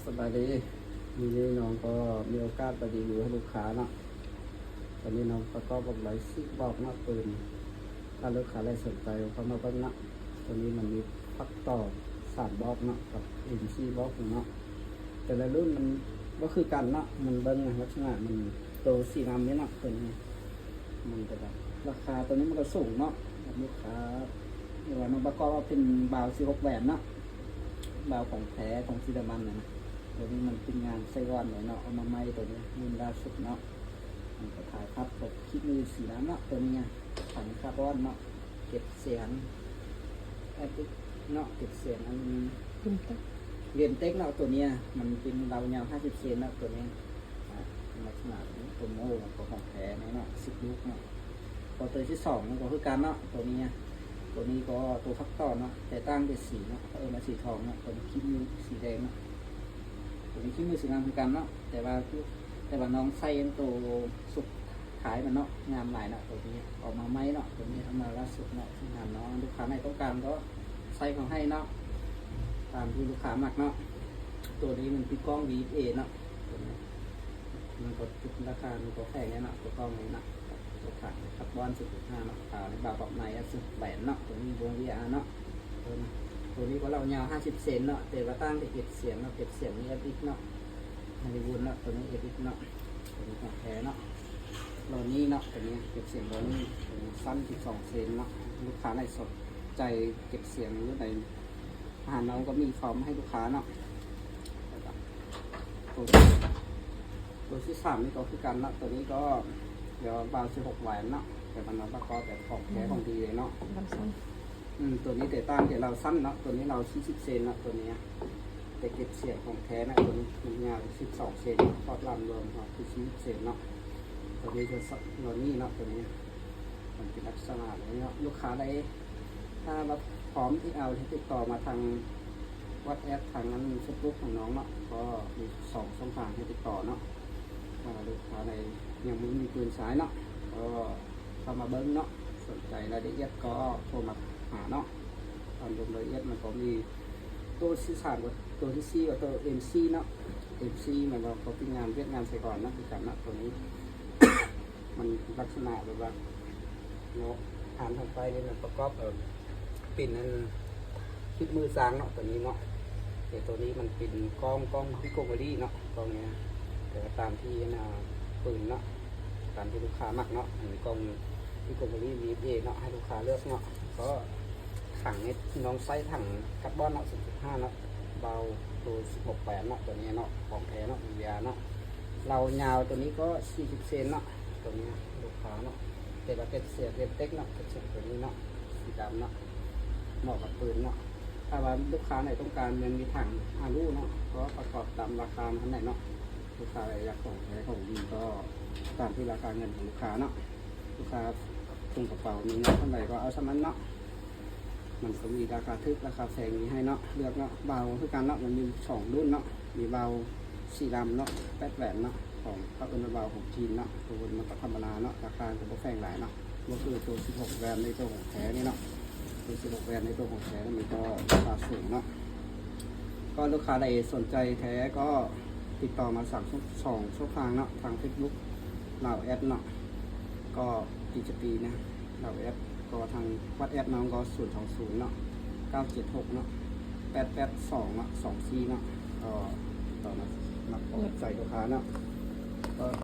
ສະບາຍດີ ມື້ນີ້ນ້ອງກໍມີໂອກາດມາຣີວິວໃຫ້ລູກຄ້າເນາະ. ຕອນນີ້ນ້ອງປະກອບອອກໄດ້ສີ່ກະບອກເນາະ ປືນ. ຖ້າລູກຄ້າໃດສົນໃຈກໍເຂົ້າມາເບິ່ງເນາະ. ໂຕນີ້ມັນມີພັກຕໍ່ສາມບອກເນາະ ກັບເອັມສີ່ບອກເນາະ. ແຕ່ລະລຸ້ນມັນບໍ່ຄືກັນເນາະ ມັນເບິ່ງລັກສະນະມັນ ໂຕສີດຳນີ້ເນາະ ໂຕນີ້ມັນຈະແບບ ລາຄາໂຕນີ້ມັນກໍສູງເນາະ. ລູກຄ້າ ຫຼືວ່ານ້ອງປະກອບວ່າເປັນບາວສີ່ຫົກແຫວນເນາະ ບາວຂອງແທ້ຂອງເຢຍລະມັນນະນະ. ໂຕນີ້ມັນເປັນງານໄຊວອນເລີຍເນາະ ເອົາມາໃໝ່ ໂຕນີ້ລຸ້ນລ່າສຸດເນາະ. ມັນກໍຖ່າຍພາບກັບຄລິບມືສີດຳເນາະ ໂຕນີ້ນະ ຖັງຄາບອນເນາະ ເກັບສຽງແອັບເອັກເນາະ ເກັບສຽງອັນ ເລນເຕັກ ເລນເຕັກເນາະ. ໂຕນີ້ມັນເປັນເລົາຍາວຫ້າສິບເຊັນເນາະ ໂຕນີ້ ອາ ລັກສະນະໂປຣໂມກໍຂອງແທ້ແນ່ເນາະ ສິບລູກເນາະ. ກໍໂຕທີສອງມັນກໍຄືກັນເນາະ ໂຕນີ້ ໂຕນີ້ກໍໂຕພັກຕໍ່ເນາະ ແຕ່ຕ່າງແຕ່ສີເນາະ ເອີ້ນວ່າສີທອງເນາະ. ໂຕນີ້ຄຣີມມີສີແດງເນາະ ໂຕນີ້ຄຣີມມີສີດຳຄືກັນເນາະ ແຕ່ວ່າ ແຕ່ວ່ານ້ອງໃສ່ໂຕສຸດທ້າຍມັນເນາະ ງາມຫຼາຍເນາະ. ໂຕນີ້ອອກມາໃໝ່ເນາະ ໂຕນີ້ເອົາມາລ່າສຸດເນາະ ງາມເນາະ. ລູກຄ້າໃດຕ້ອງການກໍໃສ່ເຂົາໃຫ້ເນາະ ຕາມທີ່ລູກຄ້າມັກເນາະ. ໂຕນີ້ມັນຕິດກ້ອງ ວີເອຟເອ ເນາະ ໂຕນີ້ ມັນກໍ ລາຄາມັນກໍແພງແນ່ເນາະ ໂຕກ້ອງນີ້ເນາະ. ໂຕຂາງຄາບອນ ສູນຈຸດຫ້າເນາະ ຂາວໃນບາວປອບໃນ ສິບແຫວນເນາະ. ໂຕນີ້ວົງ ວີອາ ເນາະ ໂຕນີ້ ໂຕນີ້ກໍເລົາຍາວຫ້າສິບເຊັນເນາະ ແຕ່ວ່າຕ່າງແຕ່ເກັບສຽງເນາະ ເກັບສຽງມີເອັຟເອັກເນາະ ຮອລລີວູດເນາະ. ໂຕນີ້ເອັຟເອັກເນາະ ໂຕນີ້ຂອງແທ້ເນາະ ໂລນີເນາະ. ໂຕນີ້ເກັບສຽງໂລນີ ໂຕນີ້ສັ້ນສິບສອງເຊັນເນາະ. ລູກຄ້າໃດສົນໃຈເກັບສຽງຢູ່ໃດ ອາຫານເຮົາກໍມີພ້ອມໃຫ້ລູກຄ້າເນາະ. ແລ້ວກໍໂຕ ໂຕທີສາມນີ້ກໍຄືກັນເນາະ ໂຕນີ້ກໍດຽວບາວສິບຫົກແຫວນເນາະ ແຕ່ມັນເອົາປະກອບແບບຂອງແທ້ຂອງດີເລີຍເນາະ. ອືມ ໂຕນີ້ແຕກຕ່າງແຕ່ເລົາສັ້ນເນາະ ໂຕນີ້ເລົາສີ່ສິບເຊັນເນາະ ໂຕນີ້ ແຕ່ເກັບສຽງຂອງແທ້ນະ. ໂຕນີ້ຍາວສິບສອງເຊັນເນາະ ຂອບລຳລວມເນາະ ຄືສີ່ສິບເຊັນເນາະ. ໂຕນີ້ຈະ ໂລນີເນາະ ໂຕນີ້ມັນເປັນລັກສະນະແບບນີ້ເນາະ. ລູກຄ້າໃດ ຖ້າວ່າພ້ອມທີ່ເອົາ ໃຫ້ຕິດຕໍ່ມາທາງວັອດແອັບ ທາງອັນເຟສບຸກຂອງນ້ອງເນາະ ກໍມີສອງຊ່ອງທາງໃຫ້ຕິດຕໍ່ເນາະ. ຖ້າວ່າລູກຄ້າໃດຍັງບໍ່ມີປືນໃຊ້ເນາະ ກໍເຂົ້າມາເບິ່ງເນາະ ສົນໃຈລາຍລະອຽດກໍໂທມາຫາເນາະ. ຕາມລາຍລະອຽດມັນກໍມີໂຕທີສາມ ໂຕທີສີ່ ກໍໂຕເອັມສີ່ເນາະ ເອັມສີ່ ມັນກໍເປັນງານວຽດງານໄຊວອນເນາະ ຄືກັນເນາະ ໂຕນີ້ ມັນລັກສະນະແບບວ່າເນາະ ຖານທາງໄຟນີ້ມັນປະກອບ ເອີ ເປັນອັນ ຄລິບມືສ້າງເນາະ ໂຕນີ້ເນາະ. ແຕ່ໂຕນີ້ມັນເປັນກ້ອງ ກ້ອງພິກໂກເວີຣີເນາະ ກ້ອງນີ້ ແຕ່ວ່າຕາມທີ່ອັນ ອ່າ ປືນເນາະ ຕາມທີ່ລູກຄ້າມັກເນາະ. ອັນນີ້ກ້ອງພິກໂກເວີຣີ ວີເອຟເອ ເນາະ ໃຫ້ລູກຄ້າເລືອກເນາະ. ກໍຖັງນີ້ນ້ອງໃຊ້ຖັງຄາບອນເນາະ ສູນຈຸດຫ້າເນາະ ເບົາໂຕສິບຫົກແຫວນເນາະ ໂຕນີ້ເນາະ ຂອງແທ້ເນາະ ວີເອຟເອ ເນາະ. ເລົາຍາວໂຕນີ້ກໍສີ່ສິບເຊັນເນາະ ໂຕນີ້ລູກຄ້າເນາະ ເປັນວ່າເກັບສຽງເລັກເຕັກເນາະ ເກັບສຽງໂຕນີ້ເນາະ ສີດຳເນາະ ເໝາະກັບປືນເນາະ. ຖ້າວ່າລູກຄ້າໃດຕ້ອງການແມ່ນມີຖັງອາລູເນາະ ກໍປະກອບຕາມລາຄາມັນຫັ້ນແຫຼະເນາະ. ລູກຄ້າໃດຢາກຂອງແທ້ຂອງດີ ກໍຕາມທີ່ລາຄາເງິນຂອງລູກຄ້າເນາະ. ລູກຄ້າຖົງກະເປົາມີເງິນເທົ່າໃດກໍເອົາສ່ຳນັ້ນເນາະ. ມັນກໍມີລາຄາຖືກລາຄາແພງມີໃຫ້ເນາະ ເລືອກເນາະ. ເບົາຄືກັນເນາະ ມັນມີສອງລຸ້ນເນາະ ມີເບົາສີດຳເນາະ ແປດແຫວນເນາະ ຂອງ ເຂົາເອີ້ນວ່າເບົາຂອງຈີນເນາະ. ໂຕມັນກໍທຳມະດາເນາະ ລາຄາກໍບໍ່ແພງຫຼາຍເນາະ ບໍ່ຄືໂຕສິບຫົກແຫວນໃນໂຕຂອງແທ້ນີ້ເນາະ. ໂຕສິບຫົກແຫວນໃນໂຕຂອງແທ້ນີ້ມັນກໍລາຄາສູງເນາະ. ກໍລູກຄ້າໃດສົນໃຈແທ້ກໍຕິດຕໍ່ມາສາມ ສອງຊ່ອງທາງເນາະ ທາງເຟສບຸກ ລາວແອັດເນາະ ກໍ ຈີເຈພີ ນະ ລາວແອັດ ກໍທາງວັອດແອັບນ້ອງກໍ ສູນສອງສູນເນາະ ເກົ້າເຈັດຫົກເນາະ ແປດແປດສອງເນາະ ສອງສີ່ເນາະ. ກໍຕໍ່ມາ ມາເປີດໃຈລູກຄ້າເນາະ ກໍ